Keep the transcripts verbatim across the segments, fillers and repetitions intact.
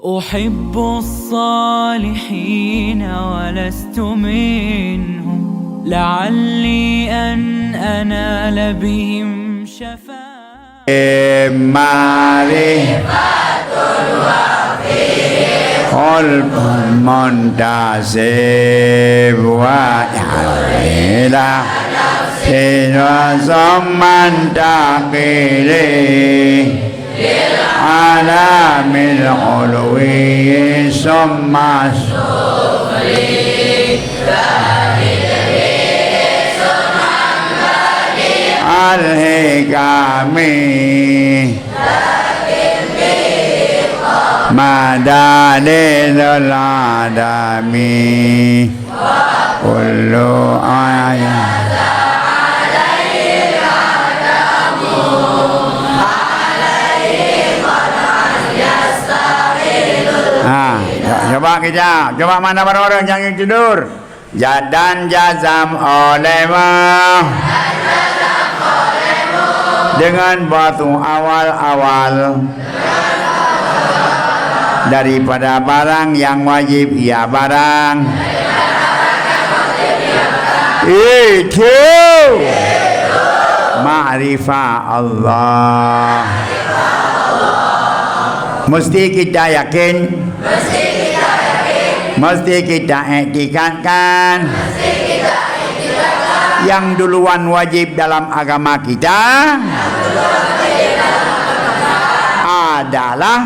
أحب الصالحين ولست منهم، لعلي أن أنال بهم شفاعة. Mari. Qulbun muntasib wa ila sirra summan taqili. Alamil ulwi summa al-hikami. Madalilul adami. Kullu ayat. Ha, cuba kita, cuba mana barang-barang nyang tidur. Ja-, dan jazam olehmu dengan batu awal-awal daripada barang yang wajib, ya, barang itu makrifah Allah. Mesti kita yakin, mesti kita iktikadkan, yang duluan wajib dalam agama kita adalah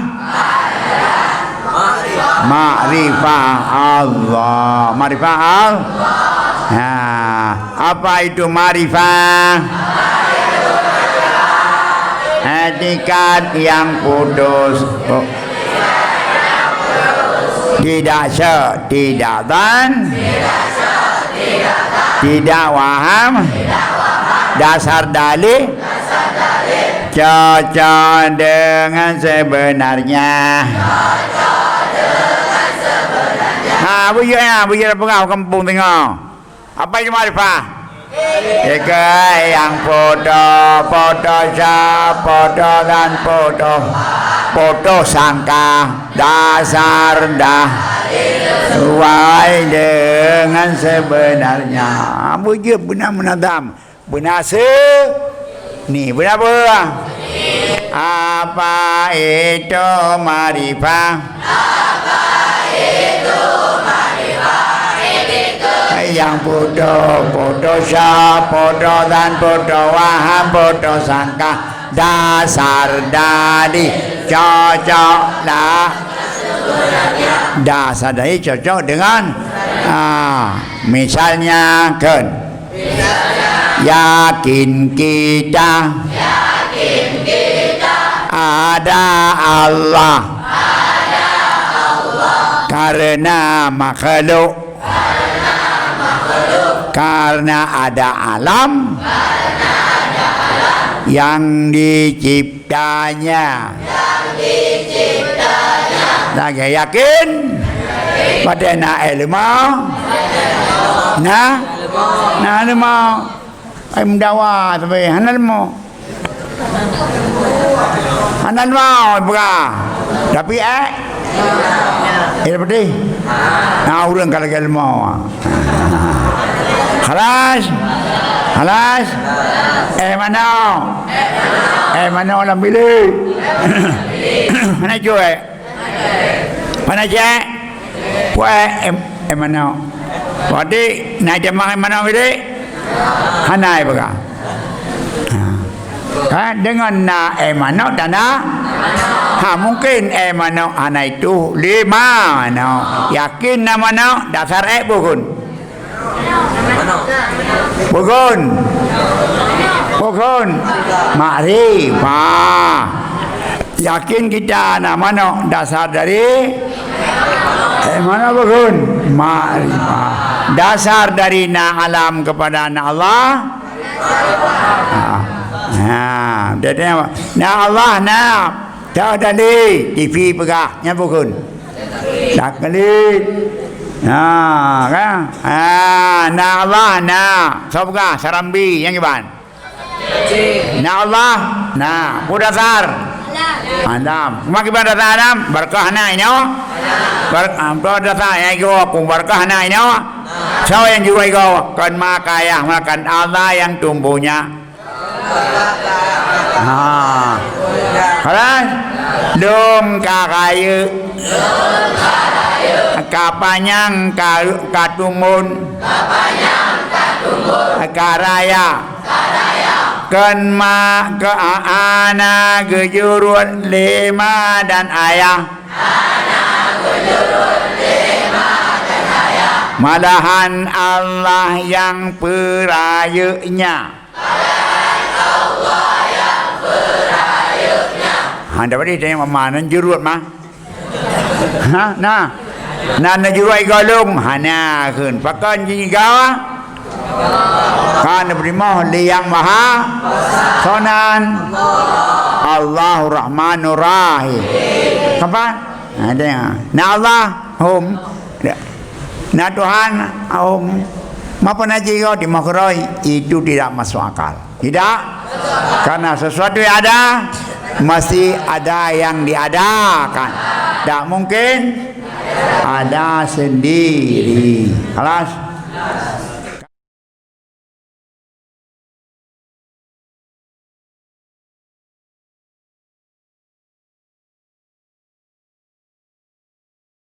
makrifah Allah. Makrifah Allah. Nah, apa itu makrifah? Iktikad yang putus. Oh. Tidak syak, tidak zan, tidak waham, dasar dalil, cocok dengan sebenarnya. Ha, bujur ya, bujur peugah kampung tengok. Apa itu makrifah? Tiga yang putus, putus syak, putus zan, putus, putus sangka, dasar dah sesuai dengan sebenarnya. Bujur beuna munazam, beuna se-, ni, beuna peue? Apa itu makrifah? Apa itu makrifah? Yang putus, putus syak, putus zan, putus waham, putus sangka, dasar dari cocok lah. Dasar dari cocok dengan, ah, misalnya kan. Yakin kita, yakin kita ada Allah, ada Allah, karena makhluk, karena makhluk, karena ada alam, karena ada alam, yang dicipta ciptanya. Yang diciptanya. Lagèe yakin. Watèe na ilmu. Na? Na ilmu. Ai meudawa tapi hana ilmu. Hana ilmu, buka. Tapi, eh, eh, pedih. Na ureueng ka lagèe ilmu. Khalas? Khalas? Eh, manok? Eh, manok lam bilik? Mana cuy? Mana cek? Puai, eh, eh, manok? Berarti nak jamah eh, manok bilik? Hana eh, pegang. Ha. Kan dengan na eh manok tanda. Ha, mungkin eh manok hana itu lima manok. Yakin na manok dasar eh bukan. Bukan. Bukan. Makrifah. Yakin kita na manok dasar dari eh manok bukan. Makrifah. Dasar dari na alam kepada na Allah. Ha. Ha, jadi apa? Na Allah na. Tak ada lé T V peugah, nyan bukon. Tak klik. Ha, kan? Ha, na Allah na. Soe peugah? Sarambi nyang iban. Na Allah na. Peue dasar? Adam. Maka pada Adam, berkah na inoe. Ber-, ah, pada nyang igoe aku berkah na inoe. Siapa nyang juroi igoe? Kon ma ka ayah, maka Allah yang tumbuhnya. Ha. Kan? Lôn ka rayeuk. Ka panyang ka, ka tumbon. Ka raya. Kon ma ke a-, ana geujurot lé ma dan ayah. Malahan Allah yang peurayeuknya. Ha, dapat ditanya mama, nan jurot ma? Ha, nah. Nan jurot golong, hana kheun. Pakon jiga? Kan beurimah lé Yang Maha Sonan. Allahu Rahmanur Rahim. Kapan? Ada. Na Allah, hom. Na Tuhan, hom. Mapa na jigo di makhraj, itu tidak masuk akal. Tidak? Karena sesuatu yang ada, mesti ada yang diadakan. Tak mungkin ada sendiri. Kelas?